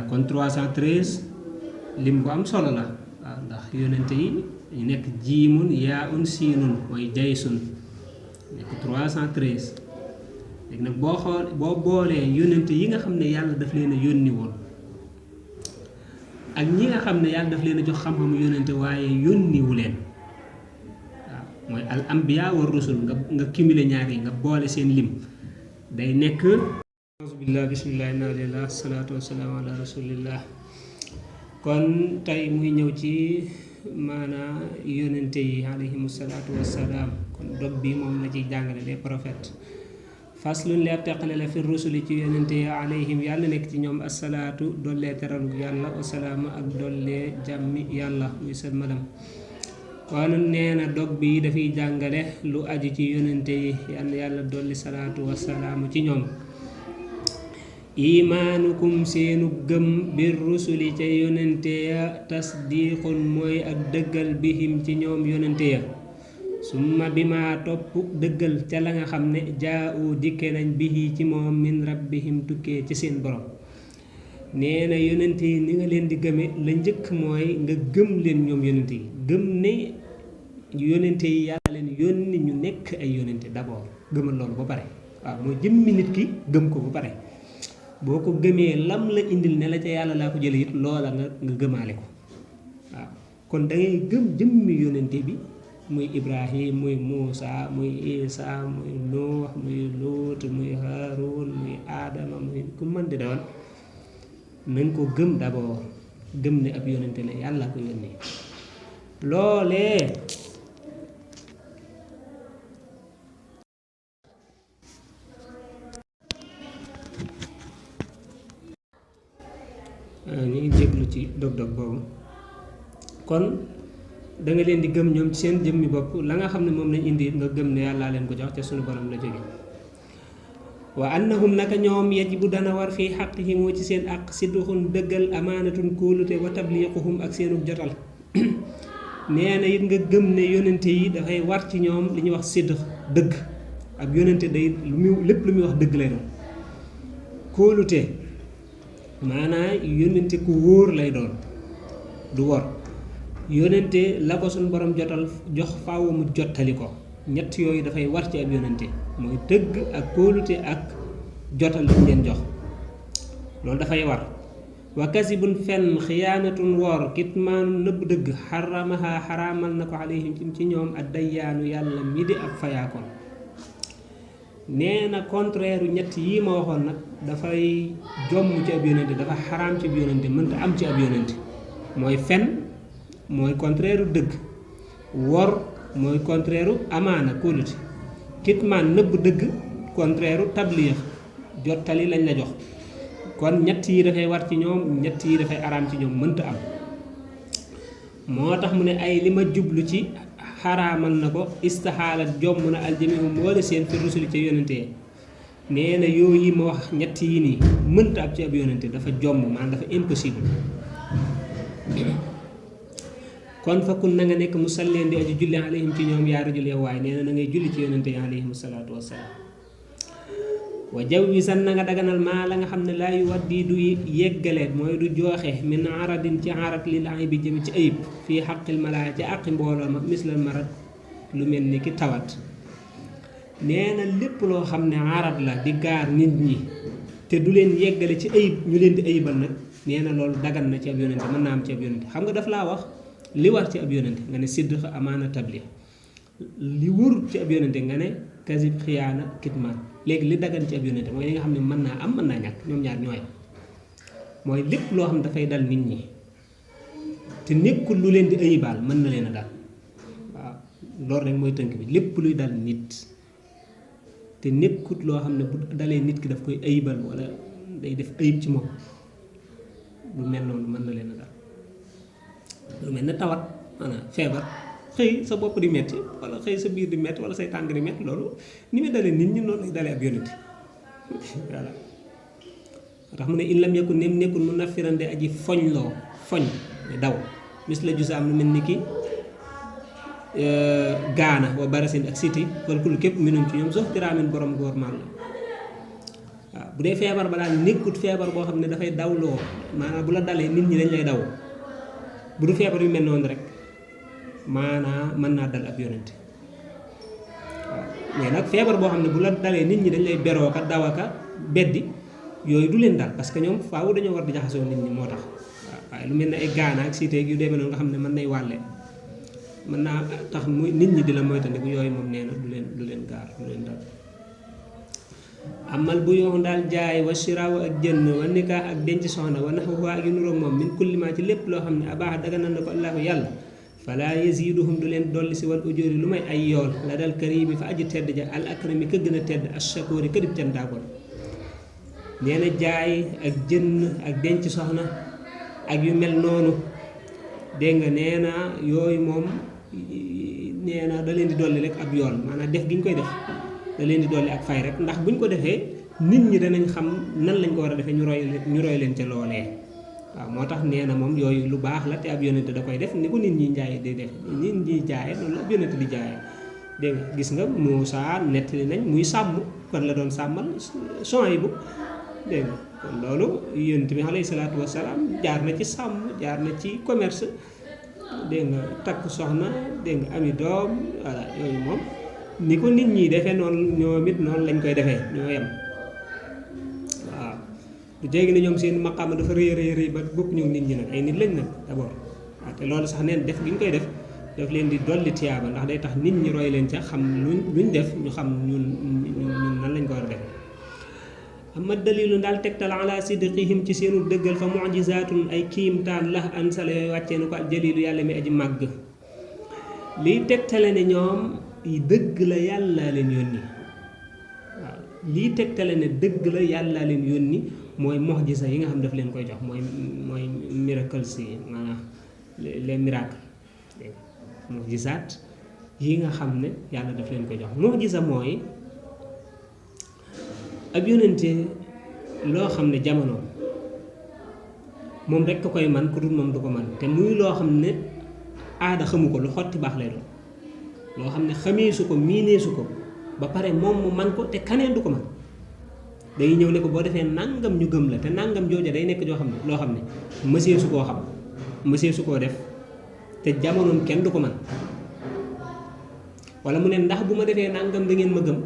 kon 313 lim bu am solo la waaw ndax yonente yi ñu nekk jiimun yaa un siinun mooy jaysun nekk 313 léegi nag boo boolee yonente yi nga xam ne yàlla daf leen a yónni woon ak ñi nga xam ne yàlla daf leen a jox xam-xamu yonente waaye yónniwu leen waaw mooy al anbiya wa rusul nga cumuler ñaar yi nga boole seen lim day nekk auzubillah bismillah inna lillahi salaatu wasalaamu ala rasulillah kon tey muy ñëw ci maanaa yonente yi alayhimu salaatu wasalaam kon dog bi moom la ciy jàngale les prophètes faslun leer teqale la fi rusuli ci yonente yi alayhim yàlla nekk ci ñoom asalaatu dollee teralu yàlla wasalaama ak dollee jàmmi yàlla muy sëlmalam kon nee na dog bi dafay jàngale lu aju ci yonente yi yàlla dolli salaatu wasalaamu ci ñoom imaanukum seenu gëm bir rusuli ca yonente ya tasdiqun mooy ak dëggal bihim ci ñoom yonente ya summa bi ma topp dëggal ca la nga xam ne jaa u dikke nañ bihi ci moom min rabbihim tukkee ci seen borom nee na yonente yi ni nga leen di gëme la njëkk mooy nga gëm leen ñoom yonente yi gëm ne yonente yi yàlla leen yónni ñu nekk ay yonente d'abord gëmal loolu ba pare waaw mooy jëmmi nit ki gëm ko ba pare boo ko gëmee lam la indil ne la ca yàlla laa ko jële it loola nga gëmaale ko waaw kon da ngay gëm jëmmi yonente bi muy Ibrahim muy Muusa muy Isa muy Nuux muy Luut muy Haarun muy Aadama muy ku mën di doon na nga ko gëm d'abord gëm ne ab yonente la yàlla ko yónni loolee ñu ngi jéglu ci dog-dog boobu kon da nga leen di gëm ñoom ci seen jëmmi bopp la nga xam ne moom lañ indi nga gëm ne yàllaa leen ko jox te suñu borom la jóge wa annahum naka ñoom yajibu dana war fii xaqihim ci seen àq sidduxun dëggal amaanatun kóolute wa tabliquhum ak seenu jotal nee na it nga gëm ne yonente yi dafay war ci ñoom li ñuy wax siddux dëgg ak yonente day lépp lu muy wax dëgg lay doon kóolute maanaa yonente ku wóor lay doon du wor yonente la ko suñu borom jox faaw mu jottali ko ñett yooyu dafay war ci ab yonente mooy dëgg ak kóolute ak jotal lañ leen jox loolu dafay war wa kasibun fenn xiyaanatun wor kitmaanu nëbb dëgg xaramaha xaraamal na ko alayhim ci ñoom ak dayyaanu yàlla mi di ab fayaakoon nee na contraire ñett yii ma waxoon nag dafay jomm ci ab yonente dafa xaraam ci ab yonente mënta am ci ab yonente mooy fen mooy contraire dëgg wor mooy contraire amaana kóolute kitmaan nëbb dëgg contraire tabliix jottali lañ la jox kon ñett yi dafay war ci ñoom ñett yi dafay araam ci ñoom mënta am moo tax mu ne ay li ma jublu ci xaraamal na ko istaxaalat jomm na aljamiu mboole seen fi rusuli ca yonente nee na yooyu ma wax ñett yi nii mënta ab ci ab yonente dafa jomm maanaam dafa impossible kon fakkun na nga nekk musalleen di aju julli alayhim ci ñoom yaa rajul yow waaye nee na ngay julli ci yonente yi alayhim salaatu wassalaam wa jaw wi san na nga daganal maa la nga xam ne laa yu waddi du yeggaleet mooy du jooxe min aradin ci arat lil ay bi jëm ci ayib fii xaqil malaa ci àqi mbooloo ma mislal marat lu mel ni ki tawat nee na lépp loo xam ne arat la di gaar nit ñi te du leen yeggale ci ayib ñu leen di ayibal nag nee na loolu dagan na ci ab yonente mën naa am ci ab yonente xam nga daf laa wax li war ci ab yonente nga ne sidq amaana tabli li wurut ci ab yonente nga ne kasib xiyaana kitmaan léegi li dagan ci ab yonente mooy li nga xam ne mën naa am mën naa ñàkk ñoom ñaar ñooy mooy lépp loo xam ne dafay dal nit ñi te nekkul lu leen di ayibaal mën na leen a dal waaw loolu rek mooy tënk bi lépp luy dal nit te nekkut loo xam ne bu dalee nit ki daf koy ayibal wala day def ayib ci moom lu mel noonu mën na leen a dal lu mel ne tawat maanaam feebar xëy sa bopp di metti wala xëy sa biir di metti wala say tànk di metti loolu ni muy dalee nit ñi noonu lay dalee ab yonent voilà tax mu ne in lam yakun nem nekkul mu nafiran de aji foñ daw mis la jusaam lu mel ni ki gaana wa barasin ak siti wala kul képp minum ci ñoom sox tiraamin borom góor maal la waaw bu dee feebar ba daal nekkut feebar boo xam ne dafay dawloo maanaam bu la dalee nit ñi dañ lay daw bu du feebar yu mel noonu rek maanaam mën naa dal ab yonent waaw mais nag feebar boo xam ne bu la dalee nit ñi dañ lay beroo ka daw aka beddi yooyu du leen dal parce que ñoom faaw dañoo war di jaxasoo nit ñi moo tax waaw waaye lu mel ne ay gaana ak cité yu demee noonu nga xam ne mën nay wàlle mën naa tax muy nit ñi di la moytandiku yooyu moom nee na du leen gaar du leen dal amal bu yoon daal jaay wa shiraaw ak jënd wa nikah ak denc soxna wa naxwu ak yu nuroog moom min kulli ma ci lépp loo xam ne abaax daganal na ko allahu yàlla fala yaziduhum du leen dolli si wal ujóori lu may ay yool la dal karimi fa aji tedd ja al akrami ka gën a tedd ashakuri ka dib cantaakoon nee na jaay ak jënd ak denc soxna ak yu mel noonu dégg nga nee na yooyu moom nee na da leen di dolli rek ab yool maanaam def gi ñu koy def da leen di dolli ak fay rek ndax buñ ko defee nit ñi danañ xam nan lañ ko war a defee ñu roy leen ca loolee waaw moo tax nee na moom yooyu lu baax la te ab yonent da koy def ni ko nit ñi njaay di def nit ñi jaaye noonu la ab yonent di jaaye dégg nga gis nga Muusa nettali nañ muy sàmm kon la doon sàmmal Suhaybu dégg nga kon loolu yonent bi alayhi salaatu wasalaam jaar na ci sàmm jaar na ci commerce dégg nga takk soxna dégg nga ami doom voilà yooyu moom ni ko nit ñi defee noonu ñoom it noonu lañ koy defee ñoo yem waaw du jéggi ne ñoom seen maqaama dafa rëy ba bokk ñëw nit ñi nag ay nit lañ nag d'abord waaw te loolu sax neen def gi ñu koy def daf leen di dolli tiyaaba ndax day tax nit ñi roy leen ca xam luñ def ñu xam ñun nan lañ ko war a def amma dalilu daal tegtal ala sidqihim ci seenu dëggal fa mu'jizatun ay kiimtaan la ansala yooyu wàccee na ko ak jalilu yàlla mi aji màgg liy tegtale ne ñoom dëgg la yàllaa leen yónni waaw lii tegtale ne dëgg la yàllaa leen yónni mooy mu'jiza yi nga xam daf leen koy jox mooy miracles yi maanaam les miracles mu'jizaat yi nga xam ne yàlla daf leen koy jox mu'jiza mooy ab yónnente loo xam ne jamono moom rek ko koy man ku dul moom du ko man te muy loo xam ne aada xamu ko lu xotti baax lay doon loo xam ne xamee su ko miinee su ko ba pare moom mu man ko te kaneen du ko man day ñëw ne ko boo defee nangam ñu gëm la te nangam jooja day nekk joo xam ne loo xam ne mësee su koo xam mësee su koo def te jamonoom kenn du ko man wala mu ne ndax bu ma defee nangam da ngeen ma gëm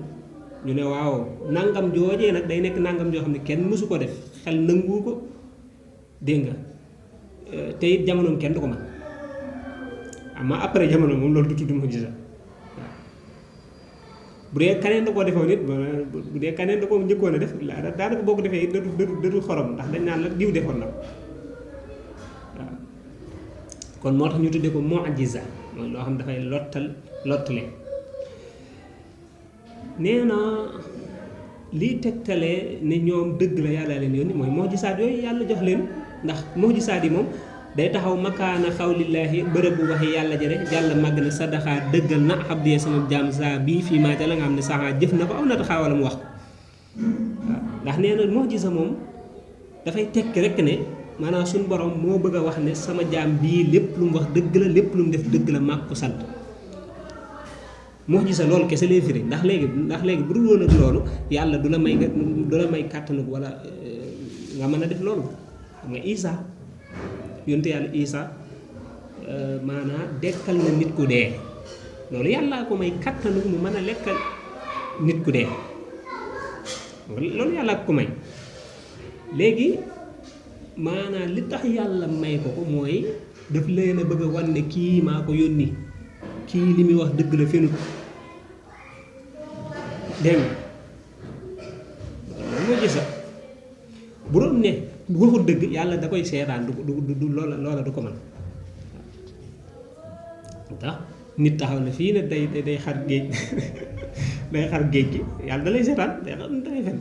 ñu ne waaw nangam joojee nag day nekk nangam joo xam ne kenn mësu ko def xel nangu ko dégg nga te it jamonoom kenn du ko man ama après jamono moom loolu du tudd mu'jiza waaw bu dee kaneen da koo defoo nit bu dee kaneen da koo njëkkoon a def daanaka boo ko defee it dadu xorom ndax dañ naan la diw defoon na ko waaw kon moo tax ñu tuddee ko mu'jiza mooy loo xam dafay lottale nee na liy tegtale ne ñoom dëgg la yàlla leen yónni mooy mu'jizaat yooyu yàlla jox leen ndax mu'jizaat yi moom day taxaw makaana xawlillaahi bërëb bu waxi yàlla jëre yàlla màgg na sadaxaa dëggal na xabdiyee sama jaam saa bii fii maa ca la nga xam ne saxaa jëf na ko aw na taxaa wala mu wax ko waaw ndax nee na mu'jiza moom dafay tekki rek ne maanaam suñu borom moo bëgg a wax ne sama jaam bii lépp lu mu wax dëgg la lépp lu mu def dëgg la màgg ko sant mu'jiza loolu kese lay firi ndax léegi bu dul woon ak loolu yàlla du la may kàttanu wala nga mën a def loolu xam nga Isa yonte yàlla Isa maanaam dekkal na nit ku dee loolu yàllaa ko may kàttanu mu mën a lekkal nit ku dee loolu yàllaa ko may léegi maanaam li tax yàlla may ko mooy daf leen a bëgg a wan ne kii maa ko yónni kii li muy wax dëgg la fenut dégg nga moo gis bu doon ne waxul dëgg yàlla da koy seetaan du loola du ko mën tax nit taxaw na fii ne day xar géej day xar géej gi yàlla da lay seetaan day fen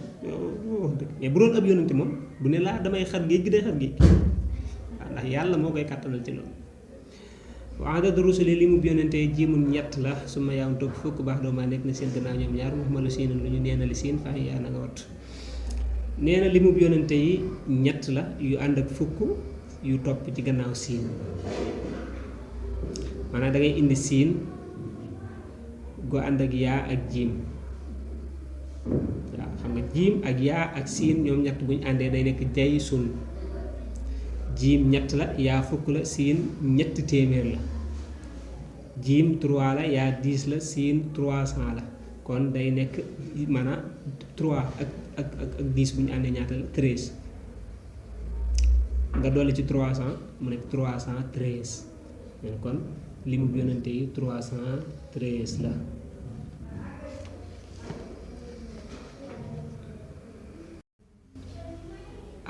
wax dëgg mais bu doon ab yónnante moom bu ne laa damay xar géej gi day xar géej waaw ndax yàlla moo koy kàttanal ci loolu wa adadu rusuli li mu yónnante ji mun ñett la su ma yaam toog fukk baax doomaa nekk na seen gannaaw ñoom ñaar wax ma lu siin lu ñu neenali siin fax yaa na nga wat nee na li mu yónnante yi ñett la yu ànd ak fukk yu topp ci gannaaw siin maanaam da ngay indi siin gu ànd ak yaa ak jiim waaw xam nga jiim ak yaa ak siin ñoom ñett buñ àndee day nekk jaysun. jiim ñett la yaa fukk la siin ñetti téeméer la jiim 3 la yaa 10 la siin 300 la kon day nekk maanaam 3 ak 10 bu ñu àndee ñaata la 13 nga dolli ci 300 mu nekk 313 kon limu yonente yi 313 la.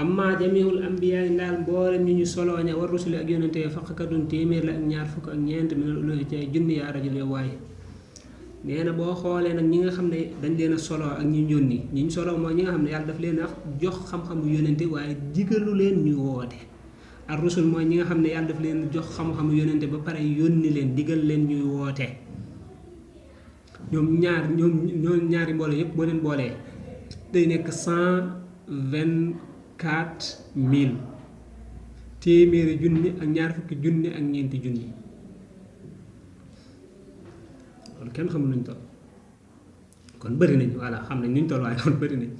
amma jamiul ambiya yi ndaal mboolem ñu ñu solooña war rusuli ak yonente yi faqakadun téeméer la ak ñaar fukk ak ñeent minal uluhi ci junni yaa rajul yow waaye nee na boo xoolee nag ñi nga xam ne dañ leen a soloo ak ñi yónni ñi ñu soloo mooy ñi nga xam ne yàlla daf leen a jox xam-xamu yonente waaye digalu leen ñu woote. ar rusul mooy ñi nga xam ne yàlla daf leen jox xam-xamu yonente ba pare yónni leen digal leen ñuy woote. ñoom ñaari mbooloo yëpp boo leen boolee day nekk 124 000 téeméeri junni ak ñaar fukki junni ak ñeenti junni loolu kenn xamul nuñ toll kon bëri nañ voilà xam nañ nuñ toll waaye kon bëri nañ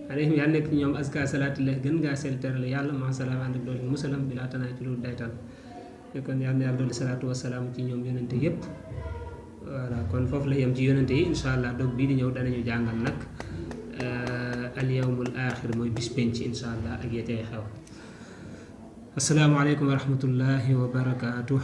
alayhim yàlla nekk ci ñoom aska salaatullah gën ngaa sell terale yàlla ma salaam ànd ak doole musalam bi laa tanaa ci loolu daytal kon yàlla doole salaatu wasalaam ci ñoom yonente yépp voilà kon foofu la yem ci yonente yi insha allah doog bii di ñëw danañu jàngal nag al yawmul aaxir mooy bis penc insha allah ak yetee xew. assalaamu aleykum wa rahmatullahi wa barakaatuh.